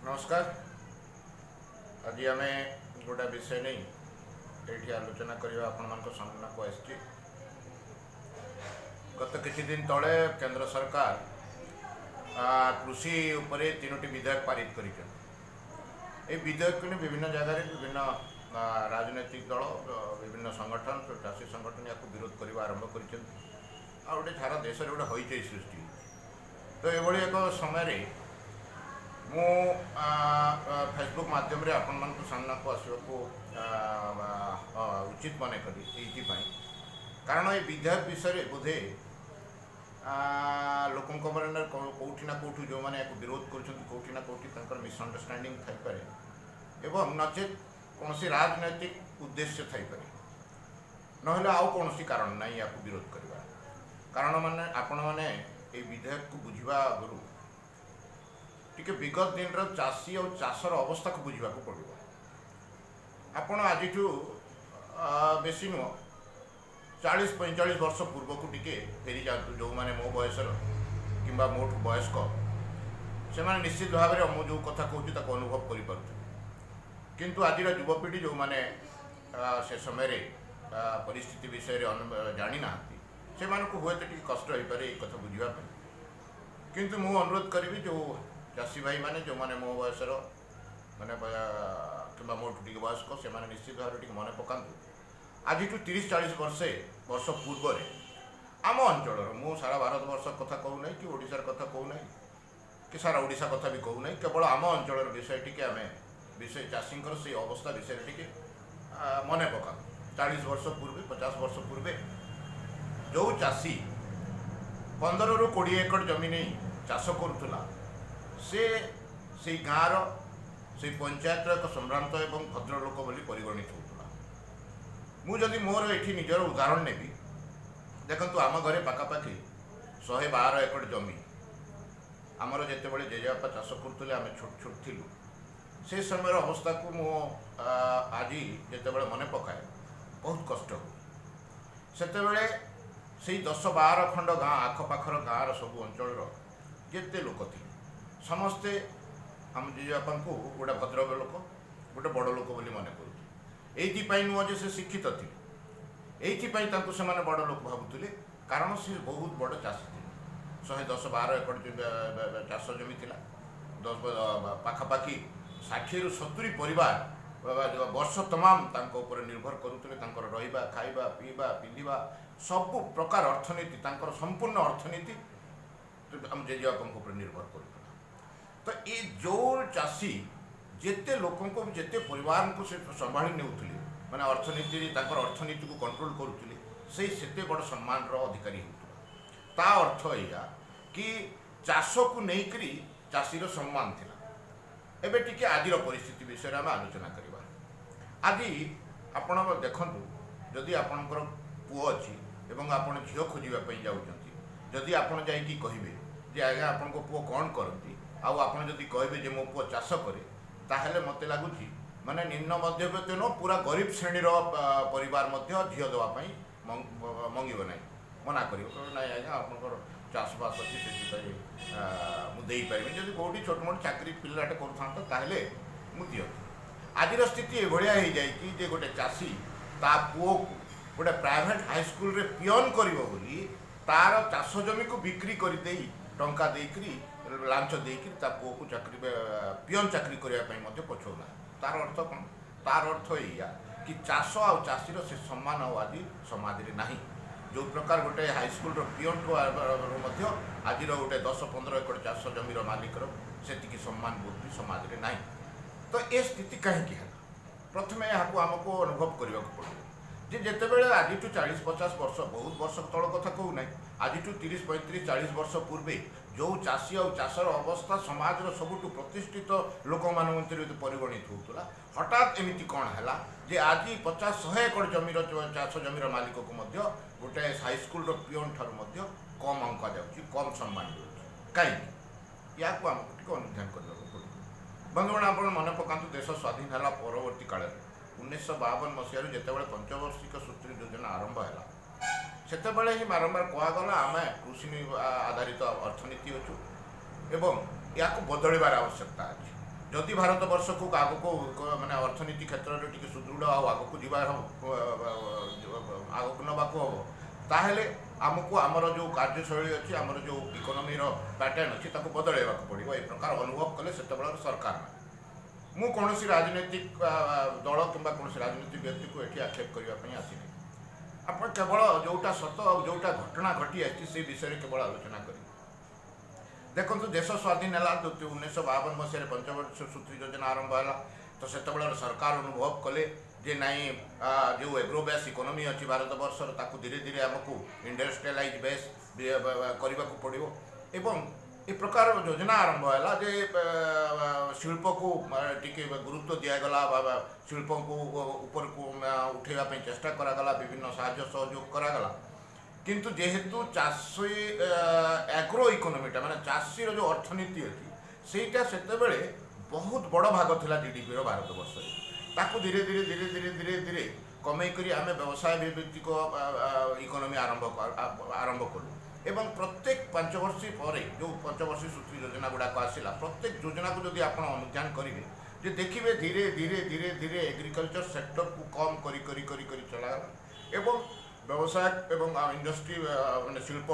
ନମସ୍କାର। ଆଜି ଆମେ ଗୋଟେ ବିଷୟ ନେଇ ଏଇଠି ଆଲୋଚନା କରିବା ଆପଣମାନଙ୍କ ସାମ୍ନାକୁ ଆସିଛି। ଗତ କିଛି ଦିନ ତଳେ କେନ୍ଦ୍ର ସରକାର କୃଷି ଉପରେ ତିନୋଟି ବିଧେୟକ ପାରିତ କରିଛନ୍ତି। ଏହି ବିଧେୟକକୁ ନେଇ ବିଭିନ୍ନ ଜାଗାରେ ବିଭିନ୍ନ ରାଜନୈତିକ ଦଳ, ବିଭିନ୍ନ ସଂଗଠନ, ଚାଷୀ ସଂଗଠନ ୟାକୁ ବିରୋଧ କରିବା ଆରମ୍ଭ କରିଛନ୍ତି। ଆଉ ଗୋଟେ ସାରା ଦେଶରେ ଗୋଟେ ହଇଚଇ ସୃଷ୍ଟି ହେଇଛି। ତ ଏଭଳି ଏକ ସମୟରେ ମୁଁ ଫେସବୁକ୍ ମାଧ୍ୟମରେ ଆପଣମାନଙ୍କ ସାମ୍ନାକୁ ଆସିବାକୁ ଉଚିତ ମନେ କଲି, ଏଇଥିପାଇଁ କାରଣ ଏ ବିଧେୟକ ବିଷୟରେ ବୋଧେ ଲୋକଙ୍କ ମନରେ କେଉଁଠି ନା କେଉଁଠି, ଯେଉଁମାନେ ଏହାକୁ ବିରୋଧ କରୁଛନ୍ତି, କେଉଁଠି ନା କେଉଁଠି ତାଙ୍କର ମିସ୍ଅଣ୍ଡରଷ୍ଟାଣ୍ଡିଂ ଥାଇପାରେ ଏବଂ ନଚେତ୍ କୌଣସି ରାଜନୈତିକ ଉଦ୍ଦେଶ୍ୟ ଥାଇପାରେ, ନହେଲେ ଆଉ କୌଣସି କାରଣ ନାହିଁ ଏହାକୁ ବିରୋଧ କରିବା। କାରଣ ମାନେ ଆପଣମାନେ ଏଇ ବିଧେୟକକୁ ବୁଝିବା ଆଗରୁ ଟିକେ ବିଗତ ଦିନର ଚାଷୀ ଆଉ ଚାଷର ଅବସ୍ଥାକୁ ବୁଝିବାକୁ ପଡ଼ିବ। ଆପଣ ଆଜିଠୁ ବେଶୀ ନୁହଁ, 40-45 ବର୍ଷ ପୂର୍ବକୁ ଟିକେ ଫେରିଯାଆନ୍ତୁ। ଯେଉଁମାନେ ମୋ ବୟସର କିମ୍ବା ମୋଠୁ ବୟସ୍କ, ସେମାନେ ନିଶ୍ଚିତ ଭାବରେ ମୁଁ ଯେଉଁ କଥା କହୁଛି ତାକୁ ଅନୁଭବ କରିପାରୁଥିବେ। କିନ୍ତୁ ଆଜିର ଯୁବପିଢ଼ି, ଯେଉଁମାନେ ସେ ସମୟରେ ପରିସ୍ଥିତି ବିଷୟରେ ଜାଣିନାହାନ୍ତି, ସେମାନଙ୍କୁ ହୁଏତ ଟିକେ କଷ୍ଟ ହେଇପାରେ ଏଇ କଥା ବୁଝିବା ପାଇଁ। କିନ୍ତୁ ମୁଁ ଅନୁରୋଧ କରିବି, ଯେଉଁ ଚାଷୀ ଭାଇମାନେ, ଯେଉଁମାନେ ମୋ ବୟସର ମାନେ କିମ୍ବା ମୋଠୁ ଟିକେ ବୟସ୍କ, ସେମାନେ ନିଶ୍ଚିତ ଭାବରେ ଟିକେ ମନେ ପକାନ୍ତୁ, ଆଜିଠୁ 30-40 ବର୍ଷ ପୂର୍ବରେ ଆମ ଅଞ୍ଚଳର, ମୁଁ ସାରା ଭାରତବର୍ଷ କଥା କହୁନାହିଁ କି ଓଡ଼ିଶାର କଥା କହୁନାହିଁ କି ସାରା ଓଡ଼ିଶା କଥା ବି କହୁନାହିଁ, କେବଳ ଆମ ଅଞ୍ଚଳର ବିଷୟ ଟିକେ ଆମେ ବିଷୟ ଚାଷୀଙ୍କର ସେଇ ଅବସ୍ଥା ବିଷୟରେ ଟିକେ ମନେ ପକାନ୍ତୁ। 40 ବର୍ଷ ପୂର୍ବେ, 50 ବର୍ଷ ପୂର୍ବେ ଯେଉଁ ଚାଷୀ 15ରୁ 20 ଏକର ଜମି ନେଇ ଚାଷ କରୁଥିଲା, ସେ ସେଇ ଗାଁର, ସେଇ ପଞ୍ଚାୟତର ଏକ ସମ୍ଭ୍ରାନ୍ତ ଏବଂ ଭଦ୍ରଲୋକ ବୋଲି ପରିଗଣିତ ହେଉଥିଲା। ମୁଁ ଯଦି ମୋର ଏଠି ନିଜର ଉଦାହରଣ ନେବି, ଦେଖନ୍ତୁ, ଆମ ଘରେ ପାଖାପାଖି 112 ଏକର ଜମି। ଆମର ଯେତେବେଳେ ଜେଜେବାପା ଚାଷ କରୁଥିଲେ, ଆମେ ଛୋଟ ଛୋଟ ଥିଲୁ। ସେ ସମୟର ଅବସ୍ଥାକୁ ମୁଁ ଆଜି ଯେତେବେଳେ ମନେ ପକାଏ, ବହୁତ କଷ୍ଟ ହୁଏ। ସେତେବେଳେ ସେଇ 10-12 ଖଣ୍ଡ ଗାଁ, ଆଖପାଖର ଗାଁର ସବୁ ଅଞ୍ଚଳର ଯେତେ ଲୋକ ଥିଲେ, ସମସ୍ତେ ଆମ ଜେଜେବାପାଙ୍କୁ ଗୋଟେ ଭଦ୍ର ଲୋକ, ଗୋଟେ ବଡ଼ ଲୋକ ବୋଲି ମନେ କରୁଥିଲେ। ଏଇଥିପାଇଁ ନୁହଁ ଯେ ସେ ଶିକ୍ଷିତ ଥିଲେ, ଏଇଥିପାଇଁ ତାଙ୍କୁ ସେମାନେ ବଡ଼ ଲୋକ ଭାବୁଥିଲେ କାରଣ ସେ ବହୁତ ବଡ଼ ଚାଷୀ ଥିଲେ। 110-12 ଏକର ଚାଷ ଜମି ଥିଲା। ଦଶ ପାଖାପାଖି 60ରୁ 70 ପରିବାର ବର୍ଷ ତମାମ ତାଙ୍କ ଉପରେ ନିର୍ଭର କରୁଥିଲେ। ତାଙ୍କର ରହିବା, ଖାଇବା, ପିଇବା, ପିନ୍ଧିବା, ସବୁ ପ୍ରକାର ଅର୍ଥନୀତି, ତାଙ୍କର ସମ୍ପୂର୍ଣ୍ଣ ଅର୍ଥନୀତି ଆମ ଜେଜେବାପାଙ୍କ ଉପରେ ନିର୍ଭର କରୁଥିଲା। ତ ଏ ଯେଉଁ ଚାଷୀ ଯେତେ ଲୋକଙ୍କୁ, ଯେତେ ପରିବାରଙ୍କୁ ସେ ସମ୍ଭାଳି ନେଉଥିଲେ, ମାନେ ଅର୍ଥନୀତି, ତାଙ୍କର ଅର୍ଥନୀତିକୁ କଣ୍ଟ୍ରୋଲ କରୁଥିଲେ, ସେଇ ସେତେ ବଡ଼ ସମ୍ମାନର ଅଧିକାରୀ ହେଉଥିଲା। ତା ଅର୍ଥ ଏଇଆ କି ଚାଷକୁ ନେଇକରି ଚାଷୀର ସମ୍ମାନ ଥିଲା। ଏବେ ଟିକେ ଆଜିର ପରିସ୍ଥିତି ବିଷୟରେ ଆମେ ଆଲୋଚନା କରିବା। ଆଜି ଆପଣ ଦେଖନ୍ତୁ, ଯଦି ଆପଣଙ୍କର ପୁଅ ଅଛି ଏବଂ ଆପଣ ଝିଅ ଖୋଜିବା ପାଇଁ ଯାଉଛନ୍ତି, ଯଦି ଆପଣ ଯାଇକି କହିବେ ଯେ ଆଜ୍ଞା, ଆପଣଙ୍କ ପୁଅ କ'ଣ କରନ୍ତି, ଆଉ ଆପଣ ଯଦି କହିବେ ଯେ ମୋ ପୁଅ ଚାଷ କରେ, ତାହେଲେ ମୋତେ ଲାଗୁଛି ମାନେ ନିମ୍ନ ମଧ୍ୟବିତ୍ତ ନୁହଁ, ପୁରା ଗରିବ ଶ୍ରେଣୀର ପରିବାର ମଧ୍ୟ ଝିଅ ଦେବା ପାଇଁ ମଙ୍ଗିବ ନାହିଁ, ମନା କରିବ। କହିବ, ନାଇଁ ଆଜ୍ଞା, ଆପଣଙ୍କର ଚାଷବାସ ଅଛି, ସେଥିପାଇଁ ମୁଁ ଦେଇପାରିବିନି। ଯଦି କେଉଁଠି ଛୋଟ ମୋଟ ଚାକିରି ପିଲାଟେ କରୁଥାନ୍ତା, ତାହେଲେ ମୁଁ ଦିଅନ୍ତି। ଆଜିର ସ୍ଥିତି ଏଭଳିଆ ହେଇଯାଇଛି ଯେ ଗୋଟେ ଚାଷୀ ତା ପୁଅକୁ ଗୋଟେ ପ୍ରାଇଭେଟ୍ ହାଇସ୍କୁଲରେ ପିଅନ କରିବ ବୋଲି ତାର ଚାଷ ଜମିକୁ ବିକ୍ରି କରିଦେଇ, ଟଙ୍କା ଦେଇକରି, ଲାଞ୍ଚ ଦେଇକରି ତା ପୁଅକୁ ଚାକିରି, ପିଅନ ଚାକିରି କରିବା ପାଇଁ ମଧ୍ୟ ପଛଉନାହାନ୍ତି। ତାର ଅର୍ଥ କ'ଣ? ତାର ଅର୍ଥ ଏଇଆ କି ଚାଷ ଆଉ ଚାଷୀର ସେ ସମ୍ମାନ ଆଉ ଆଜି ସମାଜରେ ନାହିଁ। ଯେଉଁ ପ୍ରକାର ଗୋଟେ ହାଇସ୍କୁଲର ପିଅନଠୁ ମଧ୍ୟ ଆଜିର ଗୋଟେ 10-15 ଏକର ଚାଷ ଜମିର ମାଲିକର ସେତିକି ସମ୍ମାନ ବୋଧ ବି ସମାଜରେ ନାହିଁ। ତ ଏ ସ୍ଥିତି କାହିଁକି ହେଲା? ପ୍ରଥମେ ଏହାକୁ ଆମକୁ ଅନୁଭବ କରିବାକୁ ପଡ଼ିବ ଯେ ଯେତେବେଳେ ଆଜିଠୁ 40-50 ବର୍ଷ, ବହୁତ ବର୍ଷ ତଳ କଥା କହୁନାହିଁ, ଆଜିଠୁ 30, 35, 40 ବର୍ଷ ପୂର୍ବେ ଯେଉଁ ଚାଷୀ ଆଉ ଚାଷର ଅବସ୍ଥା ସମାଜର ସବୁଠୁ ପ୍ରତିଷ୍ଠିତ ଲୋକମାନଙ୍କ ଭିତରେ ପରିଗଣିତ ହେଉଥିଲା, ହଠାତ୍ ଏମିତି କ'ଣ ହେଲା ଯେ ଆଜି 50-100 ଏକର ଜମିର ଚାଷ ଜମିର ମାଲିକକୁ ମଧ୍ୟ ଗୋଟେ ହାଇସ୍କୁଲର ପିଅନ ଠାରୁ ମଧ୍ୟ କମ୍ ଅଙ୍କା ଯାଉଛି, କମ୍ ସମ୍ମାନ ମିଳୁଛି? କାହିଁକି? ୟାକୁ ଆମକୁ ଟିକେ ଅନୁଧ୍ୟାନ କରିବାକୁ ପଡ଼ିବ। ବନ୍ଧୁଗଣ, ଆପଣ ମନେ ପକାନ୍ତୁ, ଦେଶ ସ୍ୱାଧୀନ ହେଲା ପରବର୍ତ୍ତୀ କାଳରେ 1952 ମସିହାରୁ ଯେତେବେଳେ ପଞ୍ଚବାର୍ଷିକ ସୂତ୍ରୀ ଯୋଜନା ଆରମ୍ଭ ହେଲା, ସେତେବେଳେ ହିଁ ବାରମ୍ବାର କୁହାଗଲା, ଆମେ କୃଷି ଆଧାରିତ ଅର୍ଥନୀତି ଅଛୁ ଏବଂ ୟାକୁ ବଦଳିବାର ଆବଶ୍ୟକତା ଅଛି। ଯଦି ଭାରତବର୍ଷକୁ ଆଗକୁ ମାନେ ଅର୍ଥନୀତି କ୍ଷେତ୍ରରେ ଟିକେ ସୁଦୃଢ଼ ଆଉ ଆଗକୁ ଯିବା ଆଗକୁ ନେବାକୁ ହେବ, ତାହେଲେ ଆମକୁ ଆମର ଯେଉଁ କାର୍ଯ୍ୟଶୈଳୀ ଅଛି, ଆମର ଯେଉଁ ଇକୋନୋମିର ପ୍ୟାଟର୍ନ ଅଛି, ତାକୁ ବଦଳାଇବାକୁ ପଡ଼ିବ। ଏ ପ୍ରକାର ଅନୁଭବ କଲେ ସେତେବେଳର ସରକାର। ମୁଁ କୌଣସି ରାଜନୈତିକ ଦଳ କିମ୍ବା କୌଣସି ରାଜନୈତିକ ବ୍ୟକ୍ତିକୁ ଏଠି ଆକ୍ଷେପ କରିବା ପାଇଁ ଆସିନି। ଆପଣ କେବଳ ଯେଉଁଟା ସତ ଆଉ ଯେଉଁଟା ଘଟଣା ଘଟି ଆସିଛି, ସେ ବିଷୟରେ କେବଳ ଆଲୋଚନା କରିବେ। ଦେଖନ୍ତୁ, ଦେଶ ସ୍ୱାଧୀନ ହେଲା 1952 ମସିହାରେ, ପଞ୍ଚବର୍ଷ ସୂତ୍ରୀ ଯୋଜନା ଆରମ୍ଭ ହେଲା। ତ ସେତେବେଳର ସରକାର ଅନୁଭବ କଲେ ଯେ ନାଇଁ, ଯେଉଁ ଏଗ୍ରୋ ବେସ୍ ଇକୋନୋମି ଅଛି ଭାରତବର୍ଷର, ତାକୁ ଧୀରେ ଧୀରେ ଆମକୁ ଇଣ୍ଡଷ୍ଟ୍ରିଆଲାଇଜ୍ ବେସ୍ କରିବାକୁ ପଡ଼ିବ। ଏବଂ ଏ ପ୍ରକାର ଯୋଜନା ଆରମ୍ଭ ହେଲା ଯେ ଶିଳ୍ପକୁ ଟିକେ ଗୁରୁତ୍ୱ ଦିଆଗଲା ବା ଶିଳ୍ପକୁ ଉପରକୁ ଉଠାଇବା ପାଇଁ ଚେଷ୍ଟା କରାଗଲା, ବିଭିନ୍ନ ସାହାଯ୍ୟ ସହଯୋଗ କରାଗଲା। କିନ୍ତୁ ଯେହେତୁ ଚାଷୀ ଆଗ୍ରୋ ଇକୋନୋମିଟା, ମାନେ ଚାଷୀର ଯେଉଁ ଅର୍ଥନୀତି ଅଛି, ସେଇଟା ସେତେବେଳେ ବହୁତ ବଡ଼ ଭାଗ ଥିଲା ଜିଡିପିର ଭାରତବର୍ଷରେ, ତାକୁ ଧୀରେ ଧୀରେ ଧୀରେ ଧୀରେ ଧୀରେ ଧୀରେ କମେଇ କରି ଆମେ ବ୍ୟବସାୟ ଭିତ୍ତିକ ଇକୋନୋମି ଆରମ୍ଭ କଲୁ। ଏବଂ ପ୍ରତ୍ୟେକ 5 ବର୍ଷ ପରେ ଯେଉଁ ପଞ୍ଚବର୍ଷୀ ସୂତ୍ରୀ ଯୋଜନା ଗୁଡ଼ାକ ଆସିଲା, ପ୍ରତ୍ୟେକ ଯୋଜନାକୁ ଯଦି ଆପଣ ଅନୁଧ୍ୟାନ କରିବେ ଯେ ଦେଖିବେ, ଧୀରେ ଧୀରେ ଧୀରେ ଧୀରେ ଏଗ୍ରିକଲଚର ସେକ୍ଟରକୁ କମ୍ କରି କରି କରି କରି ଚଲାଗଲା ଏବଂ ବ୍ୟବସାୟ ଏବଂ ଇଣ୍ଡଷ୍ଟ୍ରି, ମାନେ ଶିଳ୍ପ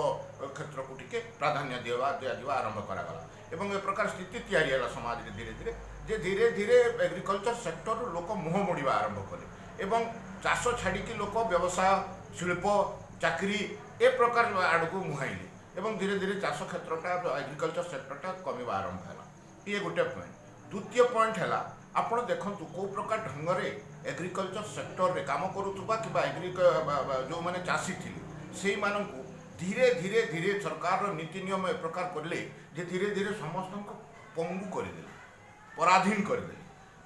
କ୍ଷେତ୍ରକୁ ଟିକେ ପ୍ରାଧାନ୍ୟ ଦିଆଯିବା ଆରମ୍ଭ କରାଗଲା। ଏବଂ ଏ ପ୍ରକାର ସ୍ଥିତି ତିଆରି ହେଲା ସମାଜରେ ଧୀରେ ଧୀରେ ଯେ ଧୀରେ ଧୀରେ ଏଗ୍ରିକଲଚର ସେକ୍ଟରରୁ ଲୋକ ମୁହଁ ମୋଡ଼ିବା ଆରମ୍ଭ କଲେ ଏବଂ ଚାଷ ଛାଡ଼ିକି ଲୋକ ବ୍ୟବସାୟ, ଶିଳ୍ପ, ଚାକିରି ଏ ପ୍ରକାର ଆଡ଼କୁ ମୁହାଁଇଲେ ଏବଂ ଧୀରେ ଧୀରେ ଚାଷ କ୍ଷେତ୍ରଟା, ଏଗ୍ରିକଲଚର ସେକ୍ଟରଟା କମିବା ଆରମ୍ଭ ହେଲା। ଇଏ ଗୋଟେ ପଏଣ୍ଟ। ଦ୍ୱିତୀୟ ପଏଣ୍ଟ ହେଲା, ଆପଣ ଦେଖନ୍ତୁ କେଉଁ ପ୍ରକାର ଢଙ୍ଗରେ ଏଗ୍ରିକଲଚର ସେକ୍ଟରରେ କାମ କରୁଥିବା କିମ୍ବା ଯେଉଁମାନେ ଚାଷୀ ଥିଲେ, ସେଇମାନଙ୍କୁ ଧୀରେ ଧୀରେ ଧୀରେ ସରକାରର ନୀତି ନିୟମ ଏ ପ୍ରକାର କଲେ ଯେ ଧୀରେ ଧୀରେ ସମସ୍ତଙ୍କୁ ପଙ୍ଗୁ କରିଦେଲେ, ପରାଧୀନ କରିଦେଲେ।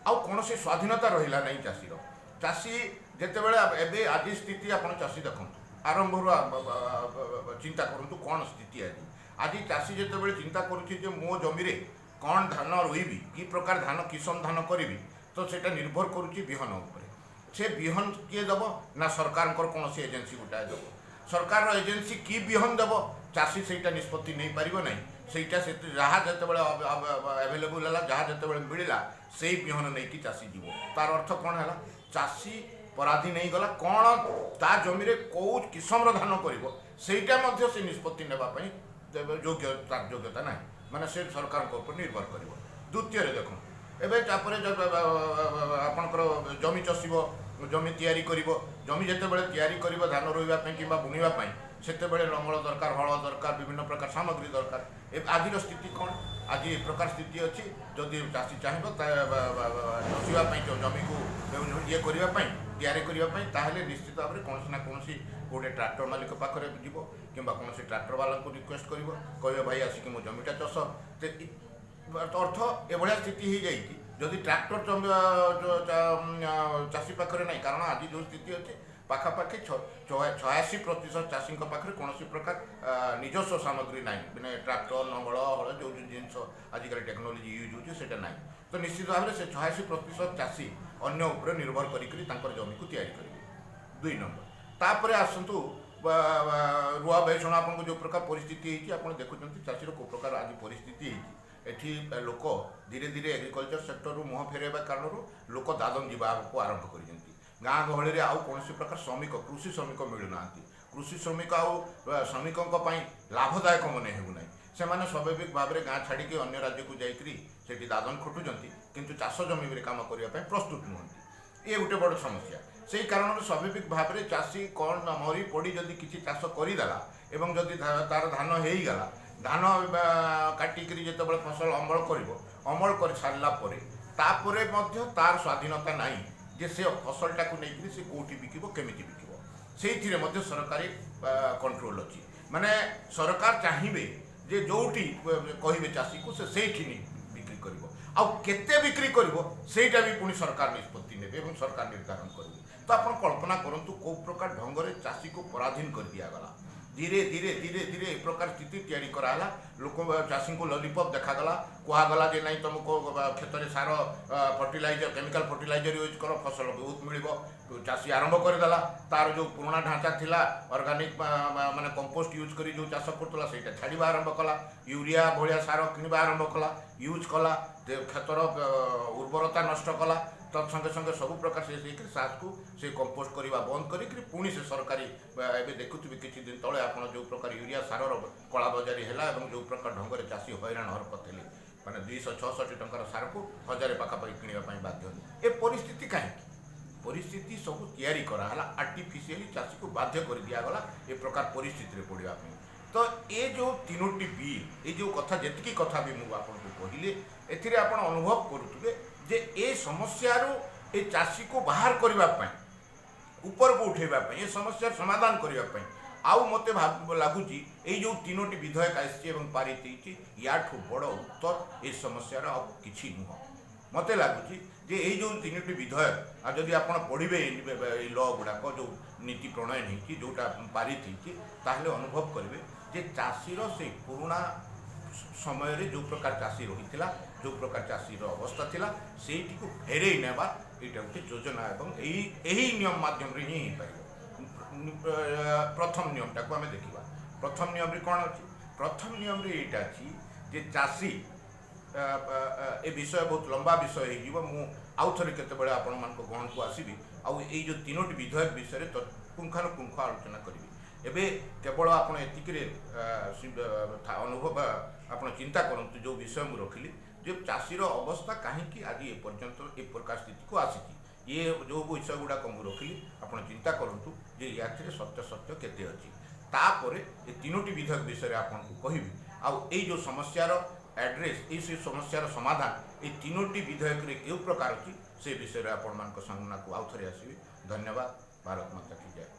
ଆଉ କୌଣସି ସ୍ୱାଧୀନତା ରହିଲା ନାହିଁ ଚାଷୀର। ଚାଷୀ ଯେତେବେଳେ ଏବେ ଆଜି ସ୍ଥିତି ଆପଣ ଚାଷୀ ଦେଖନ୍ତୁ, ଆରମ୍ଭରୁ ଚିନ୍ତା କରନ୍ତୁ କ'ଣ ସ୍ଥିତି ଆଜି। ଆଜି ଚାଷୀ ଯେତେବେଳେ ଚିନ୍ତା କରୁଛି ଯେ ମୋ ଜମିରେ କ'ଣ ଧାନ ରୋଇବି, କି ପ୍ରକାର ଧାନ, କିସମ ଧାନ କରିବି, ତ ସେଇଟା ନିର୍ଭର କରୁଛି ବିହନ ଉପରେ। ସେ ବିହନ କିଏ ଦେବ ନା ସରକାରଙ୍କର କୌଣସି ଏଜେନ୍ସି ଗୋଟାଏ ଦେବ। ସରକାରର ଏଜେନ୍ସି କି ବିହନ ଦେବ, ଚାଷୀ ସେଇଟା ନିଷ୍ପତ୍ତି ନେଇପାରିବ ନାହିଁ। ସେଇଟା ସେ ଯାହା ଯେତେବେଳେ ଆଭେଲେବୁଲ୍ ହେଲା, ଯାହା ଯେତେବେଳେ ମିଳିଲା, ସେଇ ବିହନ ନେଇକି ଚାଷୀ ଯିବ। ତାର ଅର୍ଥ କ'ଣ ହେଲା? ଚାଷୀ ପରାଧୀନ ହେଇଗଲା। କ'ଣ ତା ଜମିରେ କେଉଁ କିସମର ଧାନ କରିବ, ସେଇଟା ମଧ୍ୟ ସେ ନିଷ୍ପତ୍ତି ନେବା ପାଇଁ ଯୋଗ୍ୟ ତାର ଯୋଗ୍ୟତା ନାହିଁ। ମାନେ ସେ ସରକାରଙ୍କ ଉପରେ ନିର୍ଭର କରିବ। ଦ୍ୱିତୀୟରେ ଦେଖନ୍ତୁ, ଏବେ ତାପରେ ଆପଣଙ୍କର ଜମି ଚଷିବ, ଜମି ତିଆରି କରିବ। ଜମି ଯେତେବେଳେ ତିଆରି କରିବ ଧାନ ରୋଇବା ପାଇଁ କିମ୍ବା ବୁଣିବା ପାଇଁ, ସେତେବେଳେ ଲଙ୍ଗଳ ଦରକାର, ହଳ ଦରକାର, ବିଭିନ୍ନ ପ୍ରକାର ସାମଗ୍ରୀ ଦରକାର। ଆଜିର ସ୍ଥିତି କ'ଣ? ଆଜି ଏ ପ୍ରକାର ସ୍ଥିତି ଅଛି, ଯଦି ଚାଷୀ ଚାହିଁବ ଚଷିବା ପାଇଁ, ଜମିକୁ ଇଏ କରିବା ପାଇଁ, ତିଆରି କରିବା ପାଇଁ, ତାହେଲେ ନିଶ୍ଚିତ ଭାବରେ କୌଣସି ନା କୌଣସି ଗୋଟେ ଟ୍ରାକ୍ଟର ମାଲିକ ପାଖରେ ଯିବ କିମ୍ବା କୌଣସି ଟ୍ରାକ୍ଟର ବାଲାଙ୍କୁ ରିକ୍ୱେଷ୍ଟ କରିବ, କହିବ, ଭାଇ, ଆସିକି ମୋ ଜମିଟା ଚଷ। ଅର୍ଥ ଏଭଳିଆ ସ୍ଥିତି ହେଇଯାଇଛି, ଯଦି ଟ୍ରାକ୍ଟର ଚାଷୀ ପାଖରେ ନାହିଁ, କାରଣ ଆଜି ଯେଉଁ ସ୍ଥିତି ଅଛି, ପାଖାପାଖି 86% ଚାଷୀଙ୍କ ପାଖରେ କୌଣସି ପ୍ରକାର ନିଜସ୍ୱ ସାମଗ୍ରୀ ନାହିଁ। ମାନେ ଟ୍ରାକ୍ଟର, ନଙ୍ଗଳ, ହଳ, ଯେଉଁ ଯେଉଁ ଜିନିଷ ଆଜିକାଲି ଟେକ୍ନୋଲୋଜି ୟୁଜ୍ ହେଉଛି, ସେଇଟା ନାହିଁ। ତ ନିଶ୍ଚିତ ଭାବରେ ସେ 86% ଚାଷୀ ଅନ୍ୟ ଉପରେ ନିର୍ଭର କରିକରି ତାଙ୍କର ଜମିକୁ ତିଆରି କରିବେ। ଦୁଇ ନମ୍ବର। ତାପରେ ଆସନ୍ତୁ ରୁଆ ବେଷଣ। ଆପଣଙ୍କୁ ଯେଉଁ ପ୍ରକାର ପରିସ୍ଥିତି ହେଇଛି, ଆପଣ ଦେଖୁଛନ୍ତି ଚାଷୀର କେଉଁ ପ୍ରକାର ଆଜି ପରିସ୍ଥିତି ହେଇଛି। ଏଠି ଲୋକ ଧୀରେ ଧୀରେ ଏଗ୍ରିକଲଚର ସେକ୍ଟରରୁ ମୁହଁ ଫେରାଇବା କାରଣରୁ ଲୋକ ଦାଦନ ଯିବାକୁ ଆରମ୍ଭ କରିଛନ୍ତି। ଗାଁ ଗହଳିରେ ଆଉ କୌଣସି ପ୍ରକାର ଶ୍ରମିକ, କୃଷି ଶ୍ରମିକ ମିଳୁନାହାନ୍ତି। କୃଷି ଶ୍ରମିକ ଆଉ ଶ୍ରମିକଙ୍କ ପାଇଁ ଲାଭଦାୟକ ମନେ ହେଉନାହିଁ। ସେମାନେ ସ୍ୱାଭାବିକ ଭାବରେ ଗାଁ ଛାଡ଼ିକି ଅନ୍ୟ ରାଜ୍ୟକୁ ଯାଇକରି ସେଠି ଦାଦନ ଖଟୁଛନ୍ତି, କିନ୍ତୁ ଚାଷ ଜମିରେ କାମ କରିବା ପାଇଁ ପ୍ରସ୍ତୁତ ନୁହନ୍ତି। ଇଏ ଗୋଟେ ବଡ଼ ସମସ୍ୟା। ସେଇ କାରଣରୁ ସ୍ୱାଭାବିକ ଭାବରେ ଚାଷୀ କ'ଣ ମରି ପଡ଼ି ଯଦି କିଛି ଚାଷ କରିଦେଲା ଏବଂ ଯଦି ତାର ଧାନ ହେଇଗଲା, ଧାନ କାଟିକିରି ଯେତେବେଳେ ଫସଲ ଅମଳ କରିବ, ଅମଳ କରି ସାରିଲା ପରେ ତାପରେ ମଧ୍ୟ ତାର ସ୍ୱାଧୀନତା ନାହିଁ ଯେ ସେ ଫସଲଟାକୁ ନେଇକରି ସେ କେଉଁଠି ବିକିବ, କେମିତି ବିକିବ। ସେଇଥିରେ ମଧ୍ୟ ସରକାରୀ କଣ୍ଟ୍ରୋଲ ଅଛି। ମାନେ ସରକାର ଚାହିଁବେ ଯେ ଯେଉଁଠି କହିବେ ଚାଷୀକୁ, ସେ ସେଇଠି ବିକ୍ରି କରିବ। ଆଉ କେତେ ବିକ୍ରି କରିବ, ସେଇଟା ବି ପୁଣି ସରକାର ନିଷ୍ପତ୍ତି ନେବେ ଏବଂ ସରକାର ନିର୍ଦ୍ଧାରଣ କରିବେ। ତ ଆପଣ କଳ୍ପନା କରନ୍ତୁ କେଉଁ ପ୍ରକାର ଢଙ୍ଗରେ ଚାଷୀକୁ ପରାଧୀନ କରି ଦିଆଗଲା। ଧୀରେ ଧୀରେ ଧୀରେ ଧୀରେ ଏ ପ୍ରକାର ସ୍ଥିତି ତିଆରି କରାହେଲା। ଲୋକ, ଚାଷୀଙ୍କୁ ଲଲିପପ୍ ଦେଖାଗଲା। କୁହାଗଲା ଯେ ନାଇଁ, ତୁମକୁ କ୍ଷେତରେ ସାର, ଫର୍ଟିଲାଇଜର, କେମିକାଲ ଫର୍ଟିଲାଇଜର ୟୁଜ୍ କର, ଫସଲ ବହୁତ ମିଳିବ। ଚାଷୀ ଆରମ୍ଭ କରିଦେଲା। ତାର ଯେଉଁ ପୁରୁଣା ଢାଞ୍ଚା ଥିଲା, ଅର୍ଗାନିକ ମାନେ କମ୍ପୋଷ୍ଟ ୟୁଜ୍ କରି ଯେଉଁ ଚାଷ କରୁଥିଲା, ସେଇଟା ଛାଡ଼ିବା ଆରମ୍ଭ କଲା। ୟୁରିଆ ଭଳିଆ ସାର କିଣିବା ଆରମ୍ଭ କଲା, ୟୁଜ୍ କଲା, କ୍ଷେତର ଉର୍ବରତା ନଷ୍ଟ କଲା। ତତ୍ ସଙ୍ଗେ ସଙ୍ଗେ ସବୁ ପ୍ରକାର ସେ ହେଇକରି ସାରକୁ ସେ କମ୍ପୋଷ୍ଟ କରିବା ବନ୍ଦ କରିକିରି ପୁଣି ସେ ସରକାରୀ, ଏବେ ଦେଖୁଥିବେ କିଛି ଦିନ ତଳେ ଆପଣ, ଯେଉଁ ପ୍ରକାର ୟୁରିଆ ସାରର କଳାବଜାରୀ ହେଲା ଏବଂ ଯେଉଁ ପ୍ରକାର ଢଙ୍ଗରେ ଚାଷୀ ହଇରାଣ ହରକତ ହେଲେ, ମାନେ 266 ଟଙ୍କାର ସାରକୁ 1000 ପାଖାପାଖି କିଣିବା ପାଇଁ ବାଧ୍ୟ ହେଲେ। ଏ ପରିସ୍ଥିତି କାହିଁକି? ପରିସ୍ଥିତି ସବୁ ତିଆରି କରାହେଲା ଆର୍ଟିଫିସିଆଲି। ଚାଷୀକୁ ବାଧ୍ୟ କରି ଦିଆଗଲା ଏ ପ୍ରକାର ପରିସ୍ଥିତିରେ ପଡ଼ିବା ପାଇଁ। ତ ଏ ଯେଉଁ ତିନୋଟି ବିଲ୍, ଏ ଯେଉଁ କଥା, ଯେତିକି କଥା ବି ମୁଁ ଆପଣଙ୍କୁ କହିଲି, ଏଥିରେ ଆପଣ ଅନୁଭବ କରୁଥିବେ ଯେ ଏ ସମସ୍ୟାରୁ ଏ ଚାଷୀକୁ ବାହାର କରିବା ପାଇଁ, ଉପରକୁ ଉଠେଇବା ପାଇଁ, ଏ ସମସ୍ୟାର ସମାଧାନ କରିବା ପାଇଁ ଆଉ ମୋତେ ଲାଗୁଛି ଏଇ ଯେଉଁ ତିନୋଟି ବିଧେୟକ ଆସିଛି ଏବଂ ପାରିତ ହେଇଛି, ୟାଠୁ ବଡ଼ ଉତ୍ତର ଏ ସମସ୍ୟାର ଆଉ କିଛି ନୁହଁ। ମୋତେ ଲାଗୁଛି ଯେ ଏଇ ଯେଉଁ ତିନୋଟି ବିଧେୟକ, ଆଉ ଯଦି ଆପଣ ପଢ଼ିବେ ଏଇ ଲ ଗୁଡ଼ାକ, ଯେଉଁ ନୀତି ପ୍ରଣୟନ ହେଇଛି, ଯେଉଁଟା ପାରିତ ହେଇଛି, ତାହେଲେ ଅନୁଭବ କରିବେ ଯେ ଚାଷୀର ସେଇ ପୁରୁଣା ସମୟରେ ଯେଉଁ ପ୍ରକାର ଚାଷୀ ରହିଥିଲା, ଯେଉଁ ପ୍ରକାର ଚାଷୀର ଅବସ୍ଥା ଥିଲା, ସେଇଟିକୁ ଫେରେଇ ନେବା ଏଇଟା ଗୋଟେ ଯୋଜନା ଏବଂ ଏହି ନିୟମ ମାଧ୍ୟମରେ ହିଁ ହେଇପାରିବ। ପ୍ରଥମ ନିୟମଟାକୁ ଆମେ ଦେଖିବା। ପ୍ରଥମ ନିୟମରେ କ'ଣ ଅଛି? ପ୍ରଥମ ନିୟମରେ ଏଇଟା ଅଛି ଯେ ଚାଷୀ, ଏ ବିଷୟ ବହୁତ ଲମ୍ବା ବିଷୟ ହେଇଯିବ। ମୁଁ ଆଉ ଥରେ କେତେବେଳେ ଆପଣମାନଙ୍କ ଗହଣକୁ ଆସିବି ଆଉ ଏଇ ଯେଉଁ ତିନୋଟି ବିଧେୟକ ବିଷୟରେ ପୁଙ୍ଖାନୁପୁଙ୍ଖ ଆଲୋଚନା କରିବି। ଏବେ କେବଳ ଆପଣ ଏତିକିରେ ଅନୁଭବ, ଆପଣ ଚିନ୍ତା କରନ୍ତୁ, ଯେଉଁ ବିଷୟ ମୁଁ ରଖିଲି ଯେ ଚାଷୀର ଅବସ୍ଥା କାହିଁକି ଆଜି ଏପର୍ଯ୍ୟନ୍ତ ଏ ପ୍ରକାର ସ୍ଥିତିକୁ ଆସିଛି। ଇଏ ଯେଉଁ ବିଷୟ ଗୁଡ଼ାକ ମୁଁ ରଖିଲି, ଆପଣ ଚିନ୍ତା କରନ୍ତୁ ଯେ ୟାଥିରେ ସତ୍ୟ ସତ୍ୟ କେତେ ଅଛି। ତାପରେ ଏ ତିନୋଟି ବିଧେୟକ ବିଷୟରେ ଆପଣଙ୍କୁ କହିବି ଆଉ ଏଇ ଯେଉଁ ସମସ୍ୟାର ଆଡ୍ରେସ୍, ଏଇ ସେ ସମସ୍ୟାର ସମାଧାନ ଏଇ ତିନୋଟି ବିଧେୟକରେ କେଉଁ ପ୍ରକାର ଅଛି, ସେ ବିଷୟରେ ଆପଣମାନଙ୍କ ସାମ୍ନାକୁ ଆଉ ଥରେ ଆସିବି। ଧନ୍ୟବାଦ। ଭାରତ ମାତା କି ଜୟ।